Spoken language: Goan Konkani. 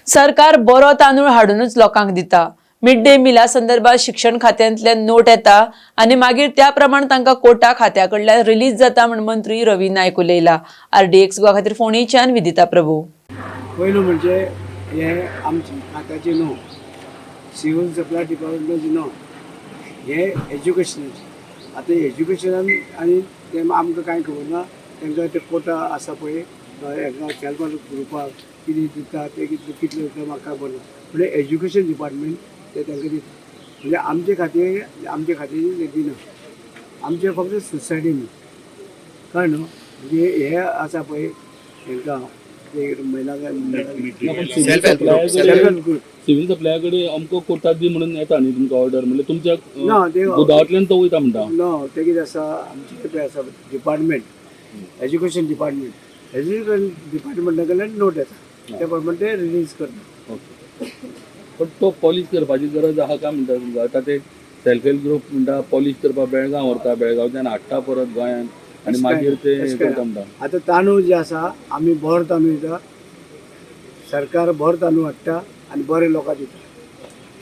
सरकार बरो तांदूळ हाडूनच लोकांक दिता. मिड डे मिला संदर्भात शिक्षण खात्यांतल्यान नोट येता आनी मागीर त्या प्रमाण तांकां कोटा खात्या कडल्यान रिलीज जाता म्हूण मंत्री रवी नायक उलयला. आरडीएक्स गोवा खातीर फोंडेच्यान विदिता प्रभू. पयलू म्हणजे हे आमच्या खात्याचे न्हू, सिव्हील सप्लाय डिपार्टमेंटाचे न्हू, हे एज्युकेशनाचे. आतां एज्युकेशनान आनी ते आमकां कांय खबर ना. तांकां ते कोटा आसा पळय, हांकां सेल्फ ग्रुपाक कितें दिता ते, कितले कितले दिता म्हाका खबर ना. म्हणजे एज्युकेशन डिपार्टमेंट ते तांकां दिता. म्हणजे आमचे खातीर ते दिना. आमचे फक्त सोसायटीन, कळ्ळें न्हू? म्हणजे हे आसा पळय तांकां ते महिला self help group. Self help group. Civil सप्लाया कडेन अमको कोटा दी म्हणून येता न्ही तुमकां ऑर्डर, म्हणल्यार तुमच्या ना, ते गोदावांतल्यान तो वयता म्हणटा. ना, ते कितें आसा, आमचें पळय आसा डिपार्टमेंट, एज्युकेशन डिपार्टमेंट, एज्युकेशन डिपार्टमेंटा कडल्यान नोट येता, त्या प्रमाणे ते रिलीज करता. ओके, पण तो पॉलिश करपाची गरज आहा काय म्हणटा तुमकां? आतां ते सेल्फ हेल्प ग्रुप म्हणटा, पॉलिश करपाक बेळगांव व्हरता, बेळगांवच्यान हाडटा परत गोंयांत आनी मागीर ते तशें हें काय करता म्हणटा. आतां तांदूळ जे आसा, आमी बरो तांदूळ दिता. सरकार बरो तांदूळ हाडटा आनी बरे लोकांक दिता.